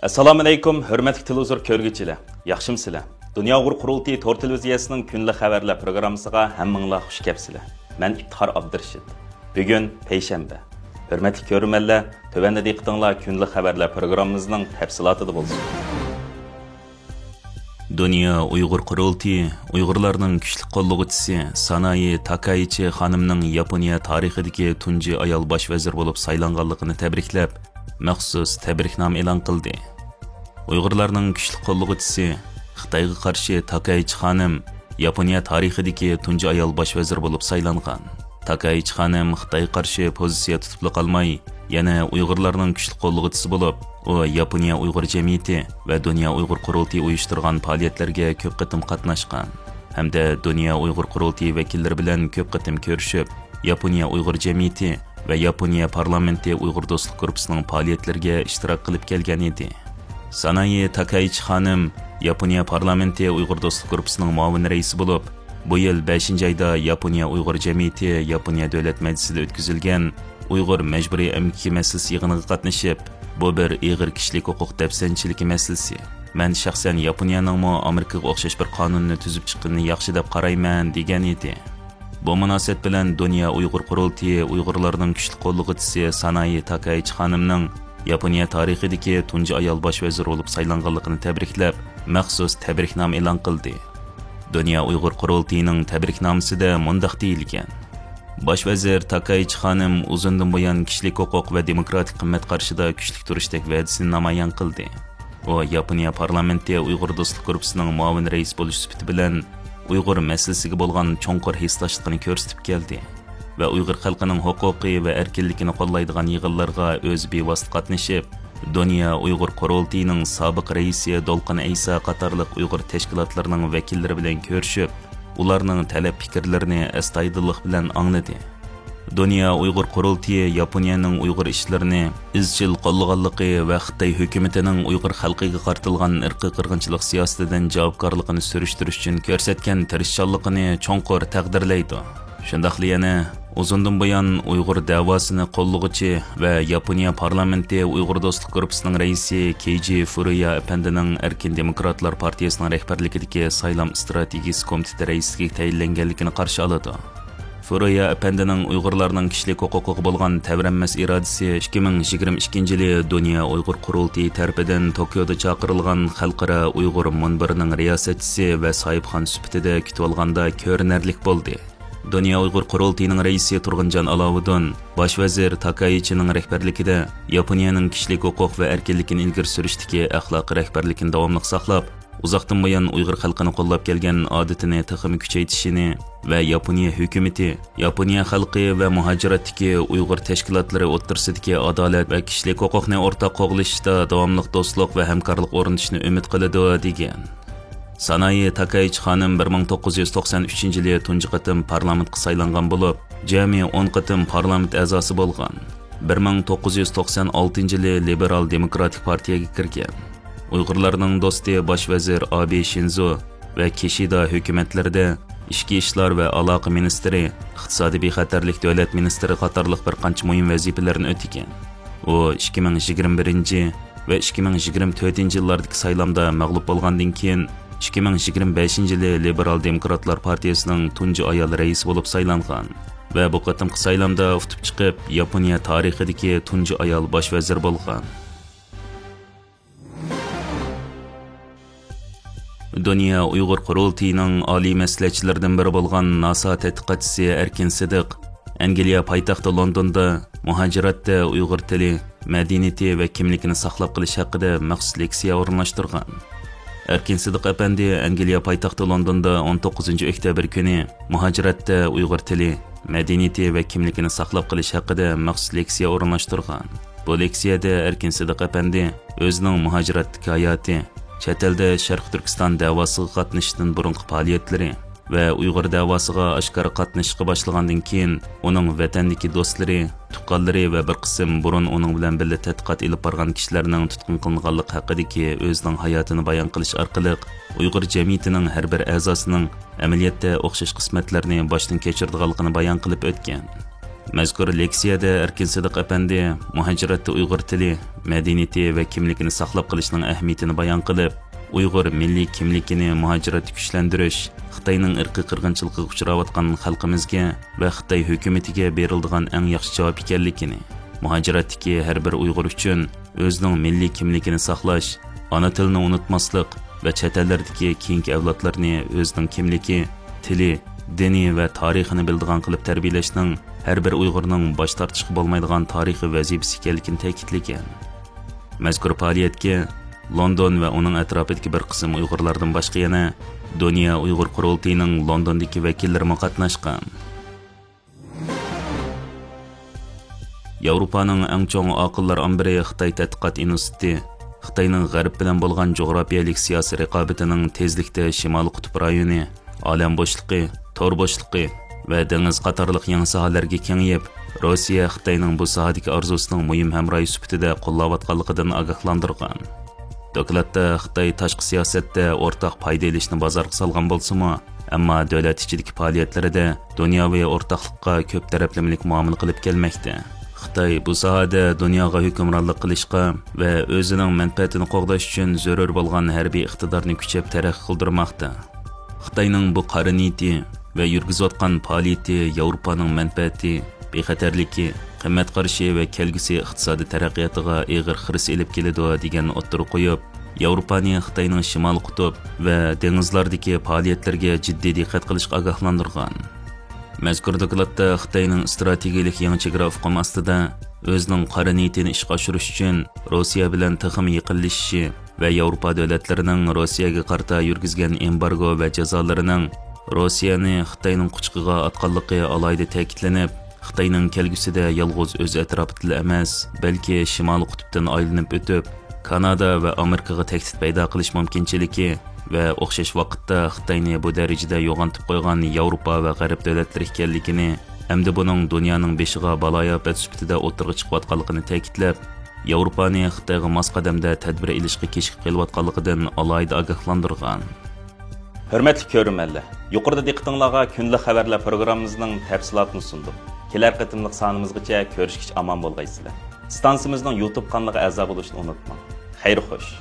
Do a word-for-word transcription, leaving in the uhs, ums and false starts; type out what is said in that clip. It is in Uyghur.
ئەسسالامۇئەلەيكۇم، ھۆرمەتلىك تېلېۋىزور كۆرگۈچىلەر، ياخشىمۇسىلەر؟ دۇنيا ئۇيغۇر قۇرۇلتىيى تور تېلېۋىزىيەسىنىڭ كۈنلۈك خەۋەرلەر پروگراممىسىغا ھەممىڭلار خۇش كەپسىلەر. مەن ئىپتىخار ئابدۇرېشىت. بۈگۈن پەيشەنبە. ھۆرمەتلىك كۆرۈرمەنلەر، تۆۋەندە دىققىتىڭلار كۈنلۈك خەۋەرلەر پروگراممىمىزنىڭ تەپسىلاتىدا بولسۇن. دۇنيا ئۇيغۇر قۇرۇلتىيى ئۇيغۇرلارنىڭ كۈچلۈك قوللىغۇچىسى سانايى تاكايچى خانىمنىڭ ياپونىيە تارىخىدىكى تۇنجى ئايال باش ۋەزىر بولۇپ سايلانغانلىقىنى تەبرىكلەپ، مەخسۇس تەبرىكنامە ئېلان قىلدى. ئۇيغۇرلارنىڭ كۈچلۈك قوللىغۇچىسى، خىتايغا قارشى تاكايچى خانىم ياپونىيە تارىخىدىكى تۇنجى ئايال باش ۋەزىر بولۇپ سايلانغان. تاكايچى خانىم خىتايغا قارشى پوزىتسىيە تۇتۇپلا قالماي، يەنە ئۇيغۇرلارنىڭ كۈچلۈك قوللىغۇچىسى بولۇپ، ئۇ ياپونىيە ئۇيغۇر جەمئىيىتى ۋە دۇنيا ئۇيغۇر قۇرۇلتىيى ئۇيۇشتۇرغان پائالىيەتلەرگە كۆپ قېتىم قاتناشقان ھەمدە دۇنيا ئۇيغۇر قۇرۇلتىيى ۋەكىللىرى بىلەن كۆپ قېتىم كۆرۈشۈپ، ياپونىيە ئۇيغۇر جەمئىيىتى ۋە ياپونىيە پارلامېنتى ئۇيغۇر دوستلۇق گۇرۇپپىسىنىڭ پائالىيەتلىرىگە ئىشتىراك قىلىپ كەلگەن ئىدى. سانايى تاكايچى خانىم ياپونىيە پارلامېنتى ئۇيغۇر دوستلۇق گۇرۇپپىسىنىڭ مۇئاۋىن رەئىسى بولۇپ، بۇ يىل بەشىنچى ئايدا ياپونىيە ئۇيغۇر جەمئىيىتى ياپونىيە دۆلەت مەجلىسىدە ئۆتكۈزۈلگەن ئۇيغۇر مەجبۇرىي ئەمگىكى مەسىلىسى يىغىنىغا قاتنىشىپ، بۇ بىر ئېغىر كىشىلىك ھوقۇق دەپسەندىچىلىكى مەسىلىسى. مەن شەخسەن ياپونىيەنىڭمۇ ئامېرىكىغا ئوخشاش بىر قانۇننى تۈزۈپ چىققىنىنى ياخشى دەپ قارايمەن، دېگەن ئىدى. بۇ مۇناسىۋەت بىلەن دۇنيا ئۇيغۇر قۇرۇلتىيى ئۇيغۇرلارنىڭ كۈچلۈك قوللىغۇچىسى سانايى تاكايچى خانىمنىڭ ياپونىيە تارىخىدىكى تۇنجى ئايال باش ۋەزىر بولۇپ سايلانغانلىقىنى تەبرىكلەپ، مەخسۇس تەبرىكنامە ئېلان قىلدى. دۇنيا ئۇيغۇر قۇرۇلتىيىنىڭ تەبرىكنامىسىدە مۇنداق دېيىلگەن: باش ۋەزىر تاكايچى خانىم ئۇزۇندىن بۇيان كىشىلىك ھوقۇق ۋە دېموكراتىك قىممەت قارشىدا كۈچلۈك تۇرۇشتەك ۋەدىسىنى نامايان قىلدى. ئۇ ياپونىيە پارلامېنتى ئۇيغۇر دوستلۇق گۇرۇپپىسىنىڭ مۇئاۋىن رەئىسى بولۇش سۈپىتى بىلەن ئۇيغۇر مەسىلىسىگە بولغان چوڭقۇر ھېسداشلىقىنى كۆرسىتىپ كەلدى ۋە ئۇيغۇر خەلقىنىڭ ھوقۇقى ۋە ئەركىنلىكىنى قوللايدىغان يىغىنلارغا ئۆزى بىۋاسىتە قاتنىشىپ، دۇنيا ئۇيغۇر قۇرۇلتىيىنىڭ سابىق رەئىسى دولقۇن ئەيسا قاتارلىق ئۇيغۇر تەشكىلاتلىرىنىڭ ۋەكىللىرى بىلەن كۆرۈشۈپ، ئۇلارنىڭ تەلەپ پىكىرلىرىنى ئەستايىدىللىق بىلەن ئاڭلىدى. دۇنيا ئۇيغۇر قۇرۇلتىيى ياپونىيەنىڭ ئۇيغۇر ئىشلىرىنى ئىزچىل قوللىغانلىقى ۋە خىتاي ھۆكۈمىتىنىڭ ئۇيغۇر خەلقىگە قارىتىلغان ئىرقىي قىرغىنچىلىق سىياسىتىدىن جاۋابكارلىقىنى سۈرۈشتۈرۈش ئۈچۈن كۆرسەتكەن تىرىشچانلىقىنى چوڭقۇر تەقدىرلەيدۇ. شۇنداقلا يەنە ئۇزۇندىن بۇيان ئۇيغۇر دەۋاسىنى قوللىغۇچى ۋە ياپونىيە پارلامېنتى ئۇيغۇر دوستلۇق گۇرۇپپىسىنىڭ رەئىسى كېيجى فۇرۇيا ئەپەندىنىڭ ئەركىن دېموكراتلار پارتىيىسىنىڭ رەھبەرلىكىدىكى سايلام ئىستراتېگىيىسى كومىتېتى رەئىسلىكىگە تەيىنلەنگەنلىكىنى قارشى ئالىدۇ. فۇرۇيا ئەپەندىنىڭ ئۇيغۇرلارنىڭ كىشىلىك ھوقۇقىغا بولغان تەۋرەنمەس ئىرادىسى ئىككى مىڭ يىگىرمە ئىككىنچى يىلى دۇنيا ئۇيغۇر قۇرۇلتىيى تەرىپىدىن توكيودا چاقىرىلغان خەلقئارا ئۇيغۇر مۇنبىرىنىڭ رىياسەتچىسى ۋە ساھىبخان سۈپىتىدە كۈتۈۋالغاندا كۆرۈنەرلىك بولدى. دۇنيا ئۇيغۇر قۇرۇلتىيىنىڭ رەئىسى تۇرغۇنجان ئالاۋۇدۇن باش ۋەزىر تاكايچىنىڭ رەھبەرلىكىدە ياپونىيەنىڭ كىشىلىك ھوقۇق ۋە ئەركىنلىكىنى ئىلگىرى سۈرۈشتىكى ئەخلاقىي رەھبەرلىكىنى داۋاملىق ساقلاپ، ئۇزاقتىن بۇيان ئۇيغۇر خەلقىنى قوللاپ كەلگەن ئادىتىنى تېخىمۇ كۈچەيتىشىنى ۋە ياپونىيە ھۆكۈمىتى ياپونىيە خەلقى ۋە مۇھاجىراتتىكى ئۇيغۇر تەشكىلاتلىرى ئوتتۇرىسىدىكى ئادالەت ۋە كىشىلىك ھوقۇقنى ئورتاق قوغلىشىشتا داۋاملىق دوستلۇق ۋە ھەمكارلىق ئورنىتىشنى ئۈمىد قىلىدۇ، دېگەن. سانايى تاكايچى خانىم بىر مىڭ توققۇز يۈز توقسان ئۈچىنچى يىلى تۇنجى قېتىم پارلامېنتقا سايلانغان بولۇپ، جەمئىي ئون قېتىم پارلامېنت ئەزاسى بولغان. بىر مىڭ توققۇز يۈز توقسان ئالتىنچى يىلى لىبېرال دېموكراتىك پارتىيەگە كىرگەن. ئۇيغۇرلارنىڭ دوستى باش ۋەزىر ئابې شىنزو ۋە كىشىدا ھۆكۈمەتلىرىدە ئىچكى ئىشلار ۋە ئالاقە مىنىستىرى، ئىقتىسادىي بىخەتەرلىك دۆلەت مىنىستىرى قاتارلىق بىر قانچە مۇھىم ۋەزىپىلەرنى ئۆتىگەن. ئۇ ئىككى مىڭ يىگىرمە بىرىنچى ۋە ئىككى مىڭ يىگىرمە تۆتىنچى يىللاردىكى سايلامدا مەغلۇپ بولغاندىن كېيىن، ئىككى مىڭ يىگىرمە بەشىنچى يىلى لىبېرال دېموكراتلار پارتىيىسىنىڭ تۇنجى ئايال رەئىسى بولۇپ سايلانغان ۋە بۇ قېتىمقى سايلامدا ئۇتۇپ چىقىپ، ياپونىيە تارىخىدىكى تۇنجى ئايال باش ۋەزىر بولغان. دۇنيا ئۇيغۇر قۇرۇلتىيىنىڭ ئالىي مەسلىھەتچىلىرىدىن بىرى بولغان ناسا تەتقىقاتچىسى ئەركىن سىدىق ئەنگلىيە پايتەختى لوندوندا مۇھاجىرەتتە ئۇيغۇر تىلى، مەدەنىيىتى ۋە كىملىكىنى ساقلاپ قېلىش ھەققىدە مەخسۇس لېكسىيە ئورۇنلاشتۇرغان. ئەركىن سىدىق ئەپەندى ئەنگلىيە پايتەختى لوندوندا ئون توققۇزىنچى ئۆكتەبىر كۈنى مۇھاجىرەتتە ئۇيغۇر تىلى، مەدەنىيىتى ۋە كىملىكىنى ساقلاپ قېلىش ھەققىدە مەخسۇس لېكسىيە ئورۇنلاشتۇرغان. بۇ لېكسىيەدە ئەركىن سىدىق ئەپەندى ئۆزىنىڭ مۇھاجىرەتتىكى ھاياتى، چەت ئەلدە شەرقىي تۈركىستان دەۋاسىغا قاتنىشىشتىن بۇرۇنقى پائالىيەتلىرى ۋە ئۇيغۇر دەۋاسىغا ئاشكارا قاتنىشىشقا باشلىغاندىن كېيىن، ئۇنىڭ ۋەتەندىكى دوستلىرى، تۇغقانلىرى ۋە بىر قىسىم بۇرۇن ئۇنىڭ بىلەن بىللە تەتقىقات ئېلىپ بارغان كىشىلەرنىڭ تۇتقۇن قىلىنغانلىقى ھەققىدىكى ئۆزىنىڭ ھاياتىنى بايان قىلىش ئارقىلىق، ئۇيغۇر جەمئىيىتىنىڭ ھەر بىر ئەزاسىنىڭ ئەمەلىيەتتە ئوخشاش قىسمەتلەرنى باشتىن كەچۈرىدىغانلىقىنى بايان قىلىپ ئۆتكەن. مەزكۇر لېكسىيەدە ئەركىن سىدىق ئەپەندى مۇھاجىرەتتە ئۇيغۇر تىلى، مەدەنىيىتى ۋە كىملىكىنى ساقلاپ قېلىشنىڭ ئەھمىيىتىنى بايان قىلىپ، ئۇيغۇر مىللىي كىملىكىنى مۇھاجىرەتتە كۈچلەندۈرۈش خىتاينىڭ ئىرقىي قىرغىنچىلىقىغا ئۇچراۋاتقان خەلقىمىزگە ۋە خىتاي ھۆكۈمىتىگە بېرىلىدىغان ئەڭ ياخشى جاۋاب ئىكەنلىكىنى، مۇھاجىرەتتىكى ھەر بىر ئۇيغۇر ئۈچۈن ئۆزىنىڭ مىللىي كىملىكىنى ساقلاش، ئانا تىلىنى ئۇنتۇماسلىق ۋە چەت ئەللەردىكى كېيىنكى ئەۋلادلارنى ئۆزىنىڭ كىملىكى، تىلى، دىنى ۋە تارىخىنى بىلىدىغان قىلىپ تەربىيەلەشنىڭ ھەر بىر ئۇيغۇرنىڭ باش تارتىشقا بولمايدىغان تارىخىي ۋەزىپىسى ئىكەنلىكىنى تەكىتلىگەن. مەزكۇر پائالىيەتكە لوندون ۋە ئۇنىڭ ئەتراپىدىكى بىر قىسىم ئۇيغۇرلاردىن باشقا يەنە دۇنيا ئۇيغۇر قۇرۇلتىيىنىڭ لوندوندىكى ۋەكىللىرىمۇ قاتناشقان. ياۋروپانىڭ ئەڭ چوڭ ئاقىللار ئامبىرى خىتاي تەتقىقات ئىنستىتۇتى خىتاينىڭ غەرب بىلەن بولغان جۇغراپىيەلىك سىياسىي رىقابىتىنىڭ تېزلىكتە شىمالىي قۇتۇپ رايونى، ئالەم بوشلۇقى، تور بوشلۇقى ۋە دېڭىز قاتارلىق يېڭى ساھەلەرگە كېڭىيىپ، روسىيە خىتاينىڭ بۇ ساھەدىكى ئارزۇسىنىڭ مۇھىم ھەمراھى سۈپىتىدە قوللاۋاتقانلىقىدىن ئاگاھلاندۇرغان. دوكلاتتا خىتاي تاشقى سىياسەتتە ئورتاق پايدا ئېلىشنى بازارغا سالغان بولسىمۇ، ئەمما دۆلەت ئىچىدىكى پائالىيەتلىرىدە دۇنياۋى ئورتاقلىققا كۆپ تەرەپلىمىلىك مۇئامىلە قىلىپ كەلمەكتە. خىتاي بۇ ساھەدە دۇنياغا ھۆكۈمرانلىق قىلىشقا ۋە ئۆزىنىڭ مەنپەئەتىنى قوغداش ئۈچۈن زۆرۈر بولغان ھەربىي ئىقتىدارنى كۈچەپ تەرەققىي قىلدۇرماقتا. خىتاينىڭ بۇ قارا نىيىتى ۋە يۈرگۈزۈۋاتقان پائالىيىتى ياۋروپانىڭ مەنپەئەتى، بىخەتەرلىكى، قىممەت قارىشى ۋە كەلگۈسى ئىقتىسادىي تەرەققىياتىغا ئېغىر خىرىس ئېلىپ كېلىدۇ، دېگەننى ئوتتۇرىغا قويۇپ، ياۋروپانى خىتاينىڭ شىمالىي قۇتۇپ ۋە دېڭىزلاردىكى پائالىيەتلىرىگە جىددىي دىققەت قىلىشقا ئاگاھلاندۇرغان. مەزكۇر دوكلاتتا خىتاينىڭ ئىستراتېگىيەلىك يېڭى چېگرا ئۇقۇمى ئاستىدا ئۆزىنىڭ قارا نىيىتىنى ئىشقا ئاشۇرۇش ئۈچۈن روسىيە بىلەن تېخىمۇ يېقىنلىشىشى ۋە ياۋروپا دۆلەتلىرىنىڭ روسىيەگە قارىتا يۈرگۈزگەن ئېمبارگو ۋە جازالىرىنىڭ روسىيەنى خىتاينىڭ قۇچىقىغا ئاتقانلىقى ئالاھىدە تەكىتلىنىپ، خىتاينىڭ كەلگۈسىدە يالغۇز ئۆز ئەتراپىدىلا ئەمەس، بەلكى شىمالىي قۇتۇپتىن ئايلىنىپ ئۆتۈپ، كانادا ۋە ئامېرىكىغا تەھدىت پەيدا قىلىش مۇمكىنچىلىكى ۋە ئوخشاش ۋاقىتتا خىتاينى بۇ دەرىجىدە يوغىنىتىپ قويغان ياۋروپا ۋە غەرب دۆلەتلىرى ئىكەنلىكىنى، ئەمدى بۇنىڭ دۇنيانىڭ بېشىغا بالايىئاپەت سۈپىتىدە ئوتتۇرىغا چىقىۋاتقانلىقىنى تەكىتلەپ، ياۋروپانى خىتايغا ماس قەدەمدە تەدبىر ئېلىشقا كېچىكىپ قېلىۋاتقانلىقىدىن ئالاھىدە ئاگاھلاندۇرغان. ھۆرمەتلىك كۆرۈرمەنلەر، يۇقىرىدا دىققىتىڭلارغا كۈندىلىك خەۋەرلەر پروگراممىمىزنىڭ تەپسىلاتىنى سۇندۇق. كېلەر قېتىملىق سانىمىزغىچە كۆرۈشكىچە ئامان بولغايسىلەر. ئىستانسىمىزنىڭ يۇتۇب قانىلىغا ئەزا بولۇشنى ئۇنتۇماڭ. خەير خوش.